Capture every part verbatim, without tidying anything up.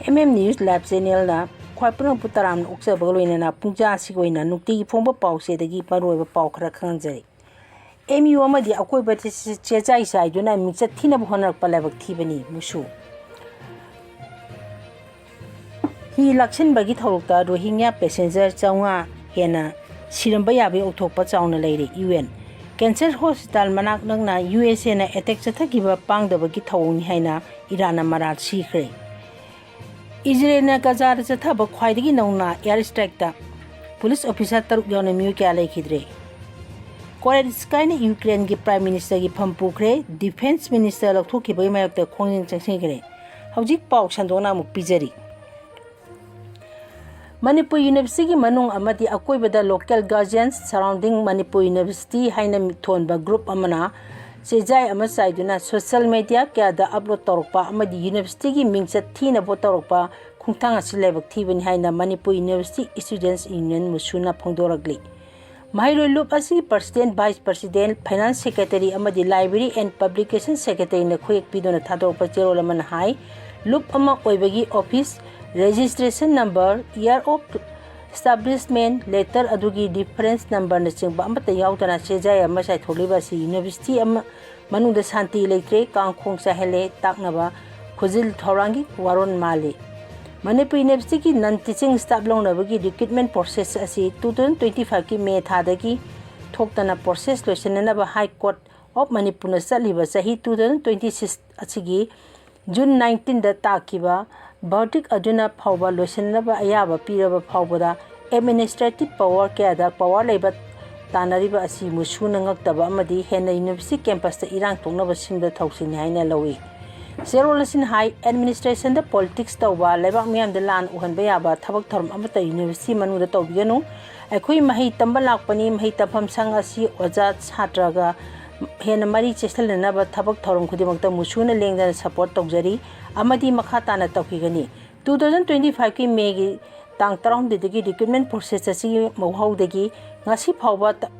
M M News Live Channelꯅ ꯈ꯭ꯋꯥꯏ ꯄꯨꯝꯅꯃꯛꯄꯨ ꯇꯔꯥꯝꯅ ꯑꯣꯛꯆꯕꯒ ꯂꯣꯏꯅꯅ ꯄꯨꯡꯖꯥ ꯑꯁꯤꯒꯤ ꯑꯣꯏꯅ ꯅꯨꯡꯇꯤꯒꯤ ꯐꯣꯡꯕ ꯄꯥꯎ ꯆꯦꯗꯒꯤ ꯃꯔꯨꯑꯣꯏꯕ ꯄꯥꯎ ꯈꯔ ꯈꯪꯍꯟꯖꯔꯤ꯫ M U ꯑꯃꯗꯤ ꯑꯀꯣꯏꯕꯗ ꯆꯦ-, ꯆꯦꯖꯥꯏ ꯆꯥꯏꯗꯨꯅ ꯃꯤꯡꯆꯠ ꯊꯤꯅꯕ ꯍꯣꯠꯅꯔꯛꯄ ꯂꯥꯏꯕꯛ ꯊꯤꯕꯅꯤ꯫ ꯃꯨꯁꯨ꯫ ꯍꯤ ꯂꯥꯛꯁꯤꯟꯕꯒꯤ ꯊꯧꯔꯣꯛꯇ ꯔꯣꯍꯤꯡꯒ꯭ꯌꯥ passenger ꯆꯥꯝꯃꯉꯥ ꯍꯦꯟꯅ ꯁꯤꯔꯝꯕ ꯌꯥꯕꯒꯤ ꯑꯣꯏꯊꯣꯛꯄ ꯆꯥꯎꯅ ꯂꯩꯔꯦ꯫ U N꯫ Cancer hospital ꯃꯅꯥꯛ ꯅꯛꯅ U S Aꯅ attack ꯆꯠꯊꯈꯤꯕ ꯄꯥꯡꯗꯕꯒꯤ ꯊꯧꯑꯣꯡꯅꯤ ꯍꯥꯏꯅ ꯏꯔꯥꯟꯅ ꯃꯔꯥꯜ ꯁꯤꯈ꯭ꯔꯦ꯫ ꯏꯖꯔꯦꯜꯅ ꯒꯖꯥꯗ ꯆꯠꯊꯕ ꯈ꯭ꯋꯥꯏꯗꯒꯤ ꯅꯧꯅ air strikeꯇ police officer ꯇꯔꯨꯛ ꯌꯥꯎꯅ ꯃꯤꯑꯣꯏ ꯀꯌꯥ ꯂꯩꯈꯤꯗ꯭ꯔꯦ꯫ ꯀꯣꯔꯦꯠꯁꯀꯥꯏꯅ ꯌꯨꯀ꯭ꯔꯦꯟꯒꯤ Prime Ministerꯒꯤ ꯐꯝ ꯄꯨꯈ꯭ꯔꯦ꯫ Defence Minister ꯂꯧꯊꯣꯛꯈꯤꯕꯒꯤ ꯃꯥꯌꯣꯛꯇ ꯈꯣꯡꯖꯪ ꯆꯪꯁꯤꯟꯈ꯭ꯔꯦ꯫ ꯍꯧꯖꯤꯛ ꯄꯥꯎ ꯁꯟꯗꯣꯛꯅ ꯑꯃꯨꯛ ꯄꯤꯖꯔꯤ꯫ ꯃꯅꯤꯄꯨꯔ Universityꯒꯤ ꯃꯅꯨꯡ ꯑꯃꯗꯤ ꯑꯀꯣꯏꯕꯗ local guardians surrounding Manipur University ꯍꯥꯏꯅ ꯊꯣꯟꯕ group ꯑꯃꯅ ꯆꯦꯖꯥꯏ ꯑꯃ ꯆꯥꯏꯗꯨꯅ social media ꯀꯌꯥꯗ upload ꯇꯧꯔꯛꯄ ꯑꯃꯗꯤ Universityꯒꯤ ꯃꯤꯡꯆꯠ ꯊꯤꯅꯕ ꯇꯧꯔꯛꯄ ꯈꯣꯡꯊꯥꯡ ꯑꯁꯤ ꯂꯥꯏꯕꯛ ꯊꯤꯕꯅꯤ ꯍꯥꯏꯅ Manipur University Students Union ꯃꯨꯁꯨꯅ ꯐꯣꯡꯗꯣꯔꯛꯂꯤ꯫ ꯃꯍꯩꯔꯣꯏ ꯂꯨꯞ ꯑꯁꯤꯒꯤ President, Vice President, Finance Secretary ꯑꯃꯗꯤ Library and Publication Secretaryꯅ ꯈꯨꯌꯦꯛ ꯄꯤꯗꯨꯅ ꯊꯥꯗꯣꯔꯛꯄ ꯆꯦꯔꯣꯜ ꯑꯃꯅ ꯍꯥꯏ, ꯂꯨꯞ ꯑꯃ ꯑꯣꯏꯕꯒꯤ office, registration number, year of establishment, letter ꯑꯗꯨꯒꯤ reference numberꯅꯆꯤꯡꯕ ꯑꯃꯠꯇ ꯌꯥꯎꯗꯅ ꯆꯦꯖꯥꯏ ꯑꯃ ꯆꯥꯏꯊꯣꯛꯂꯤꯕ ꯑꯁꯤ University ꯑꯃ ꯃꯅꯨꯡꯗ ꯁꯥꯟꯇꯤ ꯂꯩꯇ꯭ꯔꯦ, ꯀꯥꯡꯈꯣꯡ ꯆꯥꯏꯍꯜꯂꯦ ꯇꯥꯛꯅꯕ ꯈꯨꯖꯤꯜ ꯊꯧꯔꯥꯡꯒꯤ ꯋꯥꯔꯣꯜ ꯃꯥꯜꯂꯤ꯫ Manipur Universityꯒꯤ non teaching staff ꯂꯧꯅꯕꯒꯤ recruitment process ꯑꯁꯤ two thousand twenty fiveꯀꯤ May ꯊꯥꯗꯒꯤ ꯊꯣꯛꯇꯅ process ꯂꯣꯏꯁꯤꯟꯅꯅꯕ High Court of Manipurꯅ ꯆꯠꯂꯤꯕ ꯆꯍꯤ two thousand twenty six ꯑꯁꯤꯒꯤ June nineteenꯗ ꯇꯥꯈꯤꯕ verdict ꯑꯗꯨꯅ ꯐꯥꯎꯕ ꯂꯣꯏꯁꯤꯟꯅꯕ ꯑꯌꯥꯕ ꯄꯤꯔꯕ ꯐꯥꯎꯕꯗ administrative power ꯀꯌꯥꯗ power ꯂꯩꯕ ꯇꯥꯟꯅꯔꯤꯕ ꯑꯁꯤ ꯃꯨꯁꯨꯅ ꯉꯛꯇꯕ ꯑꯃꯗꯤ ꯍꯦꯟꯅ University campusꯇ ꯏꯔꯥꯡ ꯊꯣꯛꯅꯕ ꯁꯤꯟꯕ ꯊꯧꯁꯤꯜꯅꯤ ꯍꯥꯏꯅ ꯂꯧꯏ꯫ ꯆꯦꯔꯣꯜ ꯑꯁꯤꯅ ꯍꯥꯏ, administrationꯗ politics ꯇꯧꯕ, ꯂꯩꯕꯥꯛ ꯃꯤꯌꯥꯝꯗ ꯂꯥꯟ ꯎꯍꯟꯕ ꯌꯥꯕ ꯊꯕꯛ ꯊꯧꯔꯝ ꯑꯃꯠꯇ University ꯃꯅꯨꯡꯗ ꯇꯧꯕꯤꯒꯅꯨ꯫ ꯑꯩꯈꯣꯏ ꯃꯍꯩ ꯇꯝꯕ ꯂꯥꯛꯄꯅꯤ, ꯃꯍꯩ ꯇꯝꯐꯝ ꯁꯪ ꯑꯁꯤ ꯑꯣꯖꯥ ꯁꯥꯇ꯭ꯔꯒ ꯍꯦꯟꯅ ꯃꯔꯤ ꯆꯦꯁꯤꯟꯅꯅꯕ ꯊꯕꯛ ꯊꯧꯔꯝ ꯈꯨꯗꯤꯡꯃꯛꯇ ꯃꯨꯁꯨꯅ ꯂꯦꯡꯗꯅ support ꯇꯧꯖꯔꯤ ꯑꯃꯗꯤ ꯃꯈꯥ ꯇꯥꯅ ꯇꯧꯈꯤꯒꯅꯤ꯫ Two thousand twenty fiveꯀꯤ Mayꯒꯤ ꯇꯥꯡ ꯇꯔꯥꯍꯨꯝꯗꯣꯏꯗꯒꯤ recruitment process ꯑꯁꯤꯒꯤ ꯍꯧꯍꯧꯗꯒꯤ ꯉꯁꯤ ꯐꯥꯎꯕ ꯇ-,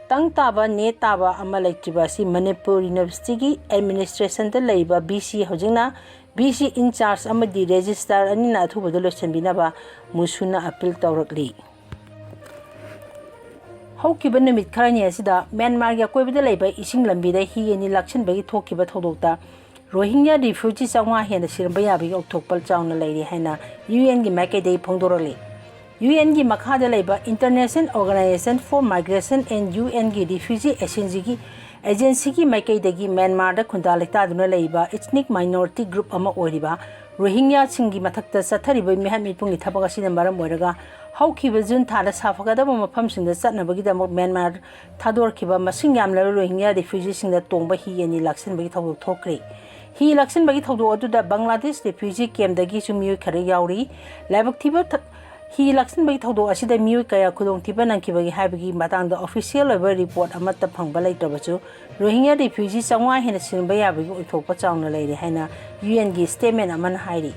ꯇꯪ ꯇꯥꯕ ꯅꯦ ꯇꯥꯕ ꯑꯃ ꯂꯩꯇ꯭ꯔꯤꯕ ꯑꯁꯤ ꯃꯅꯤꯄꯨꯔ Universityꯒꯤ administrationꯗ ꯂꯩꯔꯤꯕ VC, ꯍꯧꯖꯤꯛꯅ ꯚꯤ ꯁꯤ in charge ꯑꯃꯗꯤ registrar ꯑꯅꯤꯅ ꯑꯊꯨꯕꯗ ꯂꯣꯏꯁꯤꯟꯕꯤꯅꯕ ꯃꯨꯁꯨꯅ appeal ꯇꯧꯔꯛꯂꯤ꯫ ꯍꯧꯈꯤꯕ ꯅꯨꯃꯤꯠ ꯈꯔꯅꯤ ꯑꯁꯤꯗ ꯃ꯭ꯌꯥꯟꯃꯥꯔꯒꯤ ꯑꯀꯣꯏꯕꯗ ꯂꯩꯕ ꯏꯁꯤꯡ ꯂꯝꯕꯤꯗ ꯍꯤ ꯑꯅꯤ ꯂꯥꯛꯁꯤꯟꯕꯒꯤ ꯊꯣꯛꯈꯤꯕ ꯊꯧꯗꯣꯛꯇ ꯔꯣꯍꯤꯡꯒ꯭ꯌꯥ refugee ꯆꯥꯝꯃꯉꯥ ꯍꯦꯟꯅ ꯁꯤꯔꯝꯕ ꯌꯥꯕꯒꯤ ꯑꯣꯏꯊꯣꯛꯄ ꯆꯥꯎꯅ ꯂꯩꯔꯤ ꯍꯥꯏꯅ ꯌꯨ ꯑꯦꯟꯒꯤ ꯃꯥꯏꯀꯩꯗꯒꯤ ꯐꯣꯡꯗꯣꯔꯛꯂꯤ꯫ ꯌꯨ ꯑꯦꯟꯒꯤ ꯃꯈꯥꯗ ꯂꯩꯕ International Organization for Migration and U ꯑꯦꯟꯒꯤ refugee agencyꯒꯤ, agencyꯒꯤ ꯃꯥꯏꯀꯩꯗꯒꯤ ꯃ꯭ꯌꯥꯟꯃꯥꯔꯗ ꯈꯨꯟꯗꯥ ꯂꯩꯇꯥꯗꯨꯅ ꯂꯩꯔꯤꯕ ethnic minority group ꯑꯃ ꯑꯣꯏꯔꯤꯕ ꯔꯣꯍꯤꯡꯒ꯭ꯌꯥꯁꯤꯡꯒꯤ ꯃꯊꯛꯇ ꯆꯠꯊꯔꯤꯕ ꯃꯤꯍꯥꯠ ꯃꯤꯄꯨꯡꯒꯤ ꯊꯕꯛ ꯑꯁꯤꯅ ꯃꯔꯝ ꯑꯣꯏꯔꯒ ꯍꯧꯈꯤꯕ ꯖꯨꯟ ꯊꯥꯗ ꯁꯥꯐꯒꯗꯕ ꯃꯐꯝꯁꯤꯡꯗ ꯆꯠꯅꯕꯒꯤꯗꯃꯛ ꯃ꯭ꯌꯥꯟꯃꯥꯔ ꯊꯥꯗꯣꯔꯛꯈꯤꯕ ꯃꯁꯤꯡ ꯌꯥꯝꯂꯕ ꯔꯣꯍꯤꯡꯒ꯭ꯌꯥ refugeeꯁꯤꯡꯗ ꯇꯣꯡꯕ ꯍꯤ ꯑꯅꯤ ꯂꯥꯛꯁꯤꯟꯕꯒꯤ ꯊꯧꯗꯣꯛ ꯊꯣꯛꯈ꯭ꯔꯦ꯫ ꯍꯤ ꯂꯥꯛꯁꯤꯟꯕꯒꯤ ꯊꯧꯗꯣꯛ ꯑꯗꯨꯗ ꯕꯪꯒ꯭ꯂꯥꯗꯦꯁ refugee campꯗꯒꯤꯁꯨ ꯃꯤꯑꯣꯏ ꯈꯔ ꯌꯥꯎꯔꯤ꯫ ꯂꯥꯏꯕꯛ ꯊꯤꯕ ꯊ-, ꯍꯤ ꯂꯥꯛꯁꯤꯟꯕꯒꯤ ꯊꯧꯗꯣꯛ ꯑꯁꯤꯗ ꯃꯤꯑꯣꯏ ꯀꯌꯥ ꯈꯨꯗꯣꯡꯊꯤꯕ ꯅꯪꯈꯤꯕꯒꯦ ꯍꯥꯏꯕꯒꯤ ꯃꯇꯥꯡꯗ official ꯑꯣꯏꯕ report ꯑꯃꯠꯇ ꯐꯪꯕ ꯂꯩꯇ꯭ꯔꯕꯁꯨ, ꯔꯣꯍꯤꯡꯒ꯭ꯌꯥ refugee ꯆꯥꯝꯃꯉꯥ ꯍꯦꯟꯅ ꯁꯤꯔꯝꯕ ꯌꯥꯕꯒꯤ ꯑꯣꯏꯊꯣꯛꯄ ꯆꯥꯎꯅ ꯂꯩꯔꯦ ꯍꯥꯏꯅ ꯌꯨ ꯑꯦꯟꯒꯤ statement ꯑꯃꯅ ꯍꯥꯏꯔꯤ꯫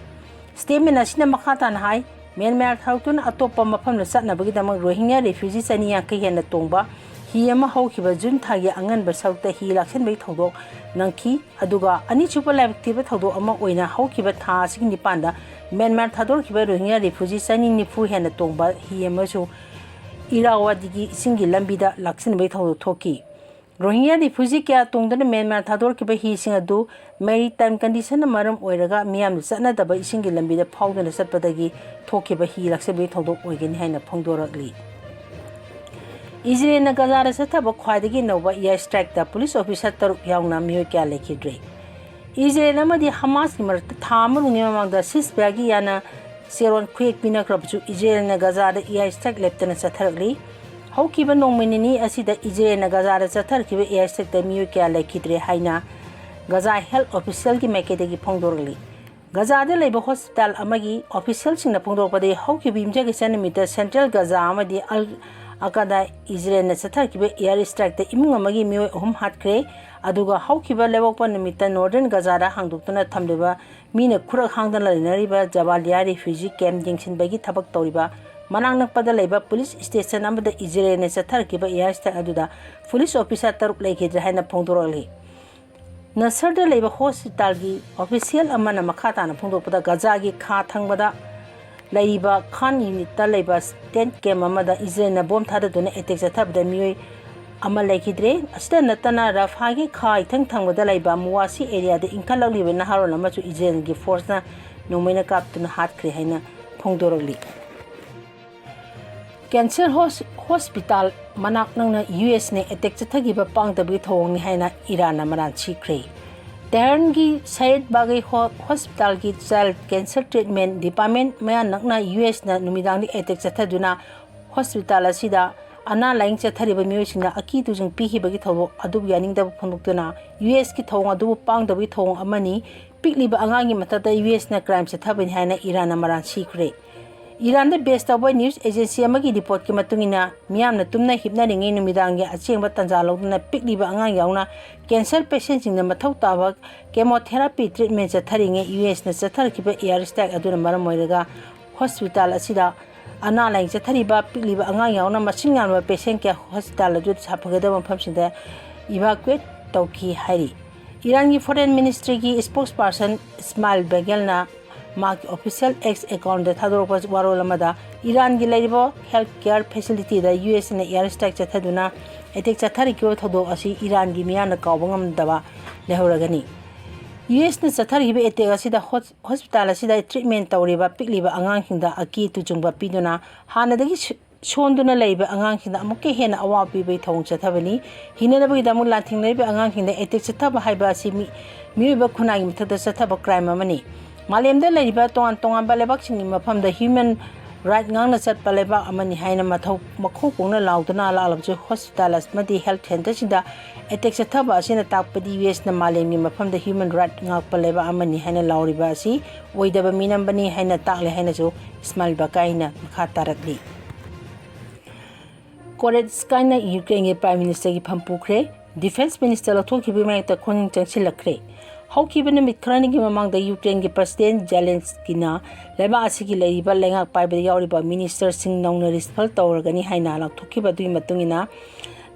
Statement ꯑꯁꯤꯅ ꯃꯈꯥ ꯇꯥꯅ ꯍꯥꯏ, ꯃ꯭ꯌꯥꯟꯃꯥꯔ ꯊꯥꯗꯣꯛꯇꯨꯅ ꯑꯇꯣꯞꯄ ꯃꯐꯝꯗ ꯆꯠꯅꯕꯒꯤꯗꯃꯛ ꯔꯣꯍꯤꯡꯒ꯭ꯌꯥ refugee ꯆꯅꯤ ꯌꯥꯡꯈꯩ ꯍꯦꯟꯅ ꯇꯣꯡꯕ ꯍꯤ ꯑꯃ ꯍꯧꯈꯤꯕ ꯖꯨꯟ ꯊꯥꯒꯤ ꯑꯉꯟꯕ ꯁꯔꯨꯛꯇ ꯍꯤ ꯂꯥꯛꯁꯤꯟꯕꯒꯤ ꯊꯧꯗꯣꯛ ꯅꯪꯈꯤ꯫ ꯑꯗꯨꯒ ꯑꯅꯤꯁꯨꯕ ꯂꯥꯏꯕꯛ ꯊꯤꯕ ꯊꯧꯗꯣꯛ ꯑꯃ ꯑꯣꯏꯅ ꯍꯧꯈꯤꯕ ꯊꯥ ꯑꯁꯤꯒꯤ ꯅꯤꯄꯥꯟꯗ ꯃ꯭ꯌꯥꯟꯃꯥꯔ ꯊꯥꯗꯣꯔꯛꯈꯤꯕ ꯔꯣꯍꯤꯡꯒ꯭ꯌꯥ refugee ꯆꯅꯤ ꯅꯤꯐꯨ ꯍꯦꯟꯅ ꯇꯣꯡꯕ ꯍꯤ ꯑꯃꯁꯨ ꯏꯔꯥꯋꯥꯗꯤꯒꯤ ꯏꯁꯤꯡꯒꯤ ꯂꯝꯕꯤꯗ ꯂꯥꯛꯁꯤꯟꯕꯒꯤ ꯊꯧꯗꯣꯛ ꯊꯣꯛꯈꯤ꯫ ꯔꯣꯍꯤꯡꯒ꯭ꯌꯥ refugee ꯀꯌꯥ ꯇꯣꯡꯗꯨꯅ ꯃ꯭ꯌꯥꯟꯃꯥꯔ ꯊꯥꯗꯣꯔꯛꯈꯤꯕ ꯍꯤꯁꯤꯡ ꯑꯗꯨ maritime conditionꯅ ꯃꯔꯝ ꯑꯣꯏꯔꯒ ꯃꯤꯌꯥꯝꯅ ꯆꯠꯅꯗꯕ ꯏꯁꯤꯡꯒꯤ ꯂꯝꯕꯤꯗ ꯐꯥꯎꯗꯨꯅ ꯆꯠꯄꯗꯒꯤ ꯊꯣꯛꯈꯤꯕ ꯍꯤ ꯂꯥꯛꯁꯤꯟꯕꯒꯤ ꯊꯧꯗꯣꯛ ꯑꯣꯏꯒꯅꯤ ꯍꯥꯏꯅ ꯐꯣꯡꯗꯣꯔꯛꯂꯤ꯫ ꯏꯖꯔꯦꯜꯅ ꯒꯖꯥꯗ ꯆꯠꯊꯕ ꯈ꯭ꯋꯥꯏꯗꯒꯤ ꯅꯧꯕ air strikeꯇ police officer ꯇꯔꯨꯛ ꯌꯥꯎꯅ ꯃꯤꯑꯣꯏ ꯀꯌꯥ ꯂꯩꯈꯤꯗ꯭ꯔꯦ꯫ ꯏꯖꯔꯦꯜ ꯑꯃꯗꯤ ꯍꯃꯥꯁꯀꯤ ꯃꯔꯛꯇ ꯊꯥ ꯑꯃ ꯔꯣꯝꯒꯤ ꯃꯃꯥꯡꯗ ceasefire ꯒꯤ ꯌꯥꯅ ꯆꯦꯔꯣꯟ ꯈꯨꯌꯦꯛ ꯄꯤꯅꯈ꯭ꯔꯕꯁꯨ, ꯏꯖꯔꯦꯜꯅ ꯒꯖꯥꯗ air strike ꯂꯦꯞꯇꯅ ꯆꯠꯊꯔꯛꯂꯤ꯫ ꯍꯧꯈꯤꯕ ꯅꯣꯡꯃ ꯅꯤꯅꯤ ꯑꯁꯤꯗ ꯏꯖꯔꯦꯜꯅ ꯒꯖꯥꯗ ꯆꯠꯊꯔꯛꯈꯤꯕ air strikeꯇ ꯃꯤꯑꯣꯏ ꯀꯌꯥ ꯂꯩꯈꯤꯗ꯭ꯔꯦ ꯍꯥꯏꯅ ꯒꯖꯥ health officialꯒꯤ ꯃꯥꯏꯀꯩꯗꯒꯤ ꯐꯣꯡꯗꯣꯔꯛꯂꯤ꯫ ꯒꯖꯥꯗ ꯂꯩꯕ hospital ꯑꯃꯒꯤ officialꯁꯤꯡꯅ ꯐꯣꯡꯗꯣꯔꯛꯄꯗꯒꯤ, ꯍꯧꯈꯤꯕ ꯌꯨꯝꯖꯀꯩꯁ ꯅꯨꯃꯤꯠꯇ central ꯒꯖꯥ ꯑꯃꯗꯤ ꯑꯜ ꯑꯀꯥꯗꯥ ꯏꯖꯔꯦꯜꯅ ꯆꯠꯊꯔꯛꯈꯤꯕ air strikeꯇ ꯏꯃꯨꯡ ꯑꯃꯒꯤ ꯃꯤꯑꯣꯏ ꯑꯍꯨꯝ ꯍꯥꯠꯈ꯭ꯔꯦ꯫ ꯑꯗꯨꯒ ꯍꯧꯈꯤꯕ ꯂꯩꯕꯥꯛꯄꯣꯛꯄ ꯅꯨꯃꯤꯠꯇ northern ꯒꯖꯥꯗ ꯍꯥꯡꯗꯣꯛꯇꯨꯅ ꯊꯝꯂꯤꯕ ꯃꯤꯅ ꯈꯨꯔꯛ ꯍꯥꯡꯗꯅ ꯂꯩꯅꯔꯤꯕ ꯖꯕꯥꯂꯤꯌꯥ refugee camp ꯌꯦꯡꯁꯤꯟꯕꯒꯤ ꯊꯕꯛ ꯇꯧꯔꯤꯕ ꯃꯅꯥꯛ ꯅꯛꯄꯗ ꯂꯩꯕ police station ꯑꯃꯗ ꯏꯖꯔꯦꯜꯅ ꯆꯠꯊꯔꯛꯈꯤꯕ air strike ꯑꯗꯨꯗ police officer ꯇꯔꯨꯛ ꯂꯩꯈꯤꯗ꯭ꯔꯦ ꯍꯥꯏꯅ ꯐꯣꯡꯗꯣꯔꯛꯂꯤ꯫ ꯅꯁꯔꯗ ꯂꯩꯕ ꯍꯣꯁꯄꯤꯇꯥꯜꯒꯤ ꯑꯣꯐꯤꯁꯤꯌꯦꯜ ꯑꯃꯅ ꯃꯈꯥ ꯇꯥꯅ ꯐꯣꯡꯗꯣꯛꯄꯗ, ꯒꯖꯥꯒꯤ ꯈꯥ ꯊꯪꯕꯗ ꯂꯩꯔꯤꯕ ꯈꯥꯟ ꯌꯨꯅꯤꯠꯇ ꯂꯩꯕ ꯇꯦꯟꯠ ꯀꯦꯝꯞ ꯑꯃꯗ ꯏꯖꯔꯦꯜꯅ ꯕꯣꯝ ꯊꯥꯗꯗꯨꯅ ꯑꯦꯇꯦꯛ ꯆꯠꯊꯕꯗ ꯃꯤꯑꯣꯏ ꯑꯃ ꯂꯩꯈꯤꯗ꯭ꯔꯦ꯫ ꯑꯁꯤꯗ ꯅꯠꯇꯅ, ꯔꯐꯥꯒꯤ ꯈꯥ ꯏꯊꯪ ꯊꯪꯕꯗ ꯂꯩꯕ ꯃꯨꯋꯥꯁꯤ ꯑꯦꯔꯤꯌꯥꯗ ꯏꯟꯈꯠꯂꯛꯂꯤꯕ ꯅꯍꯥꯔꯣꯜ ꯑꯃꯁꯨ ꯏꯖꯔꯦꯜꯒꯤ ꯐꯣꯔꯁꯅ ꯅꯣꯡꯃꯩꯅ ꯀꯥꯞꯇꯨꯅ ꯍꯥꯠꯈ꯭ꯔꯦ ꯍꯥꯏꯅ ꯐꯣꯡꯗꯣꯔꯛꯂꯤ꯫ ꯀꯦꯟꯁꯔ ꯍꯣꯁ-, ꯍꯣꯁꯄꯤꯇꯥꯜ ꯃꯅꯥꯛ ꯅꯛꯅ ꯌꯨ ꯑꯦꯁꯅ ꯑꯦꯇꯦꯛ ꯆꯠꯊꯈꯤꯕ ꯄꯥꯡꯗꯕꯒꯤ ꯊꯧꯑꯣꯡꯅꯤ ꯍꯥꯏꯅ ꯏꯔꯥꯟꯅ ꯃꯔꯥꯜ ꯁꯤꯈ꯭ꯔꯦ꯫ ꯇꯦꯍꯔꯥꯟꯒꯤ ꯁꯌꯦꯗ ꯕꯥꯒꯩ ꯍꯣ-, ꯍꯣꯁꯄꯤꯇꯥꯜꯒꯤ ꯆꯥꯏꯜꯗ ꯀꯦꯟꯁꯔ ꯇ꯭ꯔꯤꯠꯃꯦꯟ ꯗꯤꯄꯥꯔꯠꯃꯦꯟ ꯃꯌꯥ ꯅꯛꯅ ꯌꯨ ꯑꯦꯁꯅ ꯅꯨꯃꯤꯗꯥꯡꯗ ꯑꯦꯇꯦꯛ ꯆꯠꯊꯗꯨꯅ ꯍꯣꯁꯄꯤꯇꯥꯜ ꯑꯁꯤꯗ ꯑꯅꯥ ꯂꯥꯏꯌꯦꯡ ꯆꯠꯊꯔꯤꯕ ꯃꯤꯑꯣꯏꯁꯤꯡꯅ ꯑꯀꯤ ꯇꯨꯖꯨꯡ ꯄꯤꯈꯤꯕꯒꯤ ꯊꯧꯗꯣꯛ ꯑꯗꯨꯕꯨ ꯌꯥꯅꯤꯡꯗꯕ ꯐꯣꯡꯗꯣꯛꯇꯨꯅ ꯌꯨ ꯑꯦꯁꯀꯤ ꯊꯧꯑꯣꯡ ꯑꯗꯨꯕꯨ ꯄꯥꯡꯗꯕꯒꯤ ꯊꯧꯑꯣꯡ ꯑꯃꯅꯤ, ꯄꯤꯛꯂꯤꯕ ꯑꯉꯥꯡꯒꯤ ꯃꯊꯛꯇ ꯌꯨ ꯑꯦꯁꯅ ꯀ꯭ꯔꯥꯏꯝ ꯆꯠꯊꯕꯅꯤ ꯍꯥꯏꯅ ꯏꯔꯥꯟꯅ ꯃꯔꯥꯜ ꯁꯤꯈ꯭ꯔꯦ꯫ ꯏꯔꯥꯟꯗ ꯕꯦꯁ ꯇꯧꯕ ꯅ꯭ꯌꯨꯁ ꯑꯦꯖꯦꯟꯁꯤ ꯑꯃꯒꯤ ꯔꯤꯄꯣꯔꯠꯀꯤ ꯃꯇꯨꯡ ꯏꯟꯅ, ꯃꯤꯌꯥꯝꯅ ꯇꯨꯝꯅ ꯍꯤꯞꯅꯔꯤꯉꯩ ꯅꯨꯃꯤꯗꯥꯡꯒꯤ ꯑꯆꯦꯡꯕ ꯇꯥꯟꯖꯥ ꯂꯧꯗꯨꯅ ꯄꯤꯛꯂꯤꯕ ꯑꯉꯥꯡ ꯌꯥꯎꯅ ꯀꯦꯟꯁꯔ ꯄꯦꯁꯦꯟꯁꯤꯡꯅ ꯃꯊꯧ ꯇꯥꯕ ꯀꯦꯃꯣꯊꯦꯔꯥꯄꯤ ꯇ꯭ꯔꯤꯠꯃꯦꯟ ꯆꯠꯊꯔꯤꯉꯩ ꯌꯨ ꯑꯦꯁꯅ ꯆꯠꯊꯔꯛꯈꯤꯕ ꯑꯦꯌꯔ ꯁ꯭ꯇ꯭ꯔꯥꯏꯛ ꯑꯗꯨꯅ ꯃꯔꯝ ꯑꯣꯏꯔꯒ ꯍꯣꯁꯄꯤꯇꯥꯜ ꯑꯁꯤꯗ ꯑꯅꯥ ꯂꯥꯏꯌꯦꯡ ꯆꯠꯊꯔꯤꯕ ꯄꯤꯛꯂꯤꯕ ꯑꯉꯥꯡ ꯌꯥꯎꯅ ꯃꯁꯤꯡ ꯌꯥꯝꯂꯕ ꯄꯦꯁꯦꯟ ꯀꯌꯥ ꯍꯣꯁꯄꯤꯇꯥꯜ ꯑꯗꯨꯗ ꯁꯥꯐꯒꯗꯕ ꯃꯐꯝꯁꯤꯡꯗ ꯏꯚꯥꯀ꯭ꯌꯨꯑꯦꯠ ꯇꯧꯈꯤ ꯍꯥꯏꯔꯤ꯫ ꯏꯔꯥꯟꯒꯤ ꯐꯣꯔꯦꯟ ꯃꯤꯅꯤꯁꯇ꯭ꯔꯤꯒꯤ ꯁ꯭ꯄꯣꯛꯁꯄꯥꯔꯁꯟ ꯏꯁꯃꯥꯏꯜ ꯕꯦꯒꯦꯜꯅ ꯃꯍꯥꯛꯀꯤ ꯑꯣꯐꯤꯁꯤꯌꯦꯜ ꯑꯦꯛꯁ ꯑꯦꯀꯥꯎꯟꯗ ꯊꯥꯗꯣꯔꯛꯄ ꯋꯥꯔꯣꯜ ꯑꯃꯗ, ꯏꯔꯥꯟꯒꯤ ꯂꯩꯔꯤꯕ ꯍꯦꯜꯊ ꯀꯦꯌꯔ ꯐꯦꯁꯤꯂꯤꯇꯤꯗ ꯌꯨ ꯑꯦꯁꯅ ꯑꯦꯌꯔ ꯁ꯭ꯇ꯭ꯔꯥꯏꯛ ꯆꯠꯊꯗꯨꯅ ꯑꯦꯇꯦꯛ ꯆꯠꯊꯔꯛꯈꯤꯕ ꯊꯧꯗꯣꯛ ꯑꯁꯤ ꯏꯔꯥꯟꯒꯤ ꯃꯤꯌꯥꯝꯅ ꯀꯥꯎꯕ ꯉꯝꯗꯕ ꯂꯩꯍꯧꯔꯒꯅꯤ꯫ ꯌꯨ ꯑꯦꯁꯅ ꯆꯠꯊꯔꯤꯕ ꯑꯦꯇꯦꯛ ꯑꯁꯤꯗ ꯍꯣꯁ-, ꯍꯣꯁꯄꯤꯇꯥꯜ ꯑꯁꯤꯗ ꯇ꯭ꯔꯤꯠꯃꯦꯟ ꯇꯧꯔꯤꯕ ꯄꯤꯛꯂꯤꯕ ꯑꯉꯥꯡꯁꯤꯡꯗ ꯑꯀꯤ ꯇꯨꯖꯨꯡꯕ ꯄꯤꯗꯨꯅ ꯍꯥꯟꯅꯗꯒꯤ ꯁ-, ꯁꯣꯟꯗꯨꯅ ꯂꯩꯕ ꯑꯉꯥꯡꯁꯤꯡꯗ ꯑꯃꯨꯛꯀ ꯍꯦꯟꯅ ꯑꯋꯥꯕ ꯄꯤꯕꯒꯤ ꯊꯧꯑꯣꯡ ꯆꯠꯊꯕꯅꯤ꯫ ꯍꯤꯡꯅꯅꯕꯒꯤꯗꯃꯛ ꯂꯥꯟꯊꯦꯡꯅꯔꯤꯕ ꯑꯉꯥꯡꯁꯤꯡꯗ ꯑꯦꯇꯦꯛ ꯆꯠꯊꯕ ꯍꯥꯏꯕ ꯑꯁꯤ ꯃꯤ-, ꯃꯤꯑꯣꯏꯕ ꯈꯨꯟꯅꯥꯏꯒꯤ ꯃꯊꯛꯇ ꯆꯠꯊꯕ ꯀ꯭ꯔꯥꯏꯝ ꯑꯃꯅꯤ꯫ ꯃꯥꯂꯦꯝꯗ ꯂꯩꯔꯤꯕ ꯇꯣꯉꯥꯟ ꯇꯣꯉꯥꯟꯕ ꯂꯩꯕꯥꯛꯁꯤꯡꯒꯤ ꯃꯐꯝꯗ ꯍ꯭ꯌꯨꯃꯦꯟ ꯔꯥꯏꯠ ꯉꯥꯛꯅ ꯆꯠꯄ ꯂꯩꯕꯥꯛ ꯑꯃꯅꯤ ꯍꯥꯏꯅ ꯃꯊꯧ-, ꯃꯈꯧ ꯀꯣꯡꯅ ꯂꯥꯎꯗꯨꯅ ꯂꯥꯛꯂꯕꯁꯨ, ꯍꯣꯁꯄꯤꯇꯥꯜ ꯑꯃꯗꯤ ꯍꯦꯜꯊ ꯁꯦꯟꯇꯔꯁꯤꯡꯗ ꯑꯦꯇꯦꯛ ꯆꯠꯊꯕ ꯑꯁꯤꯅ ꯇꯥꯛꯄꯗꯤ ꯌꯨ ꯑꯦꯁꯅ ꯃꯥꯂꯦꯝꯒꯤ ꯃꯐꯝꯗ ꯍ꯭ꯌꯨꯃꯦꯟ ꯔꯥꯏꯠ ꯉꯥꯛꯄ ꯂꯩꯕꯥꯛ ꯑꯃꯅꯤ ꯍꯥꯏꯅ ꯂꯥꯎꯔꯤꯕ ꯑꯁꯤ ꯑꯣꯏꯗꯕ ꯃꯤꯅꯝꯕꯅꯤ ꯍꯥꯏꯅ ꯇꯥꯛꯂꯦ ꯍꯥꯏꯅꯁꯨ ꯏꯁꯃꯥꯏꯜ ꯕꯀꯥꯏꯅ ꯃꯈꯥ ꯇꯥꯔꯛꯂꯤ꯫ ꯀꯣꯔꯦꯠꯁꯀꯥꯏꯅ ꯌꯨꯀ꯭ꯔꯦꯟꯒꯤ ꯄ꯭ꯔꯥꯏꯝ ꯃꯤꯅꯤꯁꯇꯔꯒꯤ ꯐꯝ ꯄꯨꯈ꯭ꯔꯦ꯫ ꯗꯤꯐꯦꯟꯁ ꯃꯤꯅꯤꯁꯇꯔ ꯂꯧꯊꯣꯛꯈꯤꯕꯒꯤ ꯃꯥꯌꯣꯛꯇ ꯈꯣꯡꯖꯪ ꯆꯪꯁꯤꯜꯂꯛꯈ꯭ꯔꯦ꯫ ꯍꯧꯈꯤꯕ ꯅꯨꯃꯤꯠ ꯈꯔꯅꯤꯒꯤ ꯃꯃꯥꯡꯗ ꯌꯨꯀ꯭ꯔꯦꯟꯒꯤ ꯄ꯭ꯔꯁꯤꯗꯦꯟ ꯖꯦꯂꯦꯟꯁꯀꯤꯅ ꯂꯩꯕꯥꯛ ꯑꯁꯤꯒꯤ ꯂꯩꯔꯤꯕ ꯂꯩꯉꯥꯛ ꯄꯥꯏꯕꯗ ꯌꯥꯎꯔꯤꯕ ꯃꯤꯅꯤꯁꯇꯔꯁꯤꯡ ꯅꯧꯅ ꯔꯤꯁꯐꯜ ꯇꯧꯔꯒꯅꯤ ꯍꯥꯏꯅ ꯂꯥꯎꯊꯣꯛꯈꯤꯕ ꯑꯗꯨꯒꯤ ꯃꯇꯨꯡ ꯏꯟꯅ,